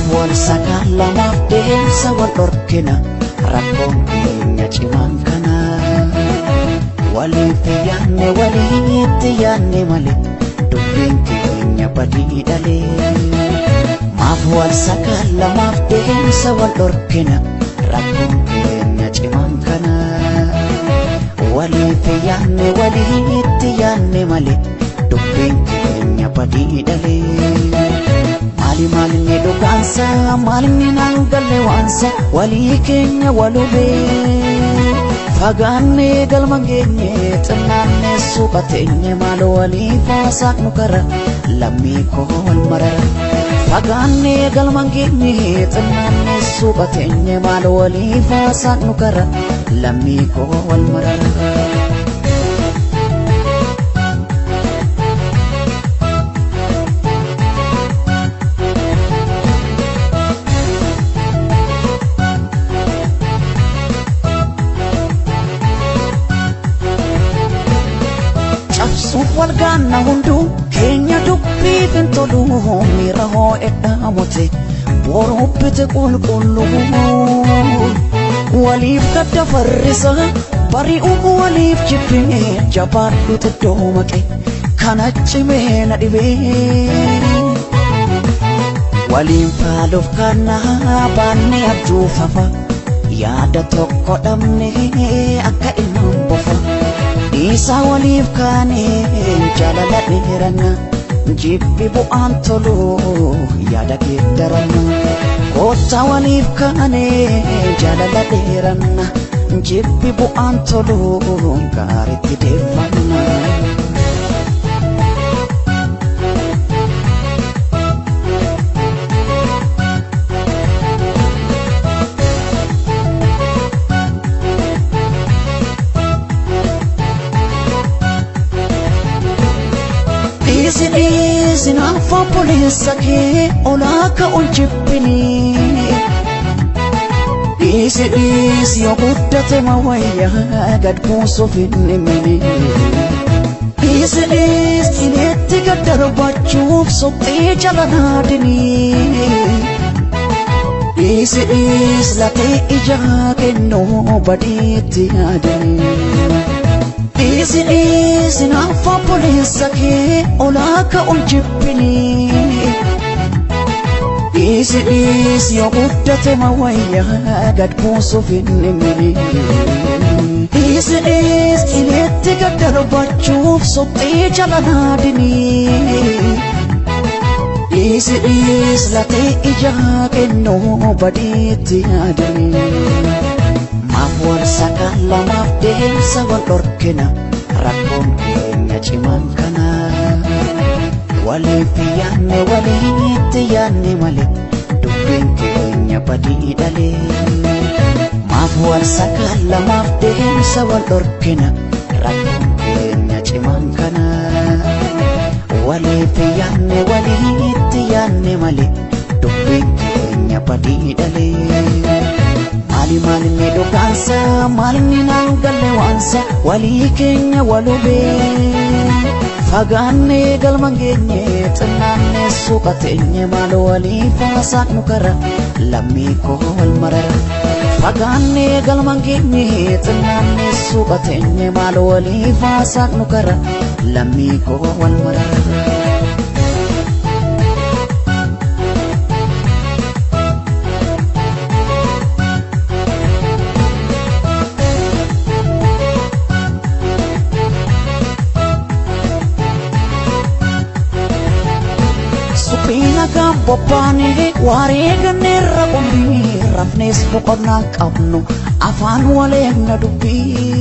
Maaf wal sakaallamaaf deemsa wal dhorkina rakkoon keenya cimaan kana. Waliif yaanne walitti yaanne malee dubbiin keenya badii dhalee. Maaf wal sakaallamaaf deemsa wal dhorkina rakkoon keenya cimaan kana. Waliif yaanne walitti yaanne malee dubbiin keenya badii dhalee. Maali maalinni dhugaansa maalinni naan galle waansa walii keenya walubee. Fagaannee galma geenye xinnaannee suuqa teenye maal waliif haasaaqnu kara lammii koo wal marara. Fagaannee galma geenye xinnaannee suuqa teenye maal waliif haasaaqnu kara lammii koo wal marara. Cabsuuf wal gaanna hunduu keenya dubbiif hin tolu miira hoo'edha mute boruu bite qulqullu. Waliif gadda farrisa bari'uu waliif jibbee jabaadhu xiddoo maqe kana cimee na dhibee. Waliin faaluuf kannaa baannee abjuufafa yaada tokko dhabnee akka ilmaan bofa. Dhiisaa waliif kaanee jaalala dheeranna jibbi bu'aan tolu yaada geeddaranna. Koottaa waliif kaanee jaalala dheeranna jibbi bu'aan tolu gaariitti deeffanna. Dhiisi dhiisi naaf obboleessa kee olaa ka'uun jibbinii. Dhiisi dhiisi yoo guddate mawayyaa gad buusuuf hin dhimini. Dhiisi dhiisi qileetti gad darbachuuf suphee jala naadinii. Dhiisi dhiisi latee ijaa kennuu badiitti yaadinii. Dhiisi dhiisi naaf obboleessa kee olaa ka'uun jibbinii. Dhiisi dhiisi yoo guddate mawayyaa gad buusuuf hin dhimini. Dhiisi dhiisi qileetti gad darbachuuf suphee jala naadinii. Dhiisi dhiisi latee ijaa kennuu badiitti yaadinii. Maaf wal sakaallamaaf deemsa wal dhorkina rakkoon keenya cimaan kana. Waliif yaanne walitti yaanne malee dubbiin keenya badii dhalee. Maaf wal sakaallamaaf deemsa wal dhorkina rakkoon keenya cimaan kana. Waliif yaanne walitti yaanne malee dubbiin keenya badii dhalee. Maali maalinni dhugaansa maalinni naan galle waansa walii keenya walubee. Fagaannee galma geenye xinnaannee suuqa teenye maal waliif haasaaqnu kara lammii koo wal marara. Fagaannee galma geenye xinnaannee suuqa teenye maal waliif haasaaqnu kara lammii koo wal marara. Suphina gabobbaanee wareeganneerra qumbii rafnees boqonnaa qabnu afaan waleegna dubbii.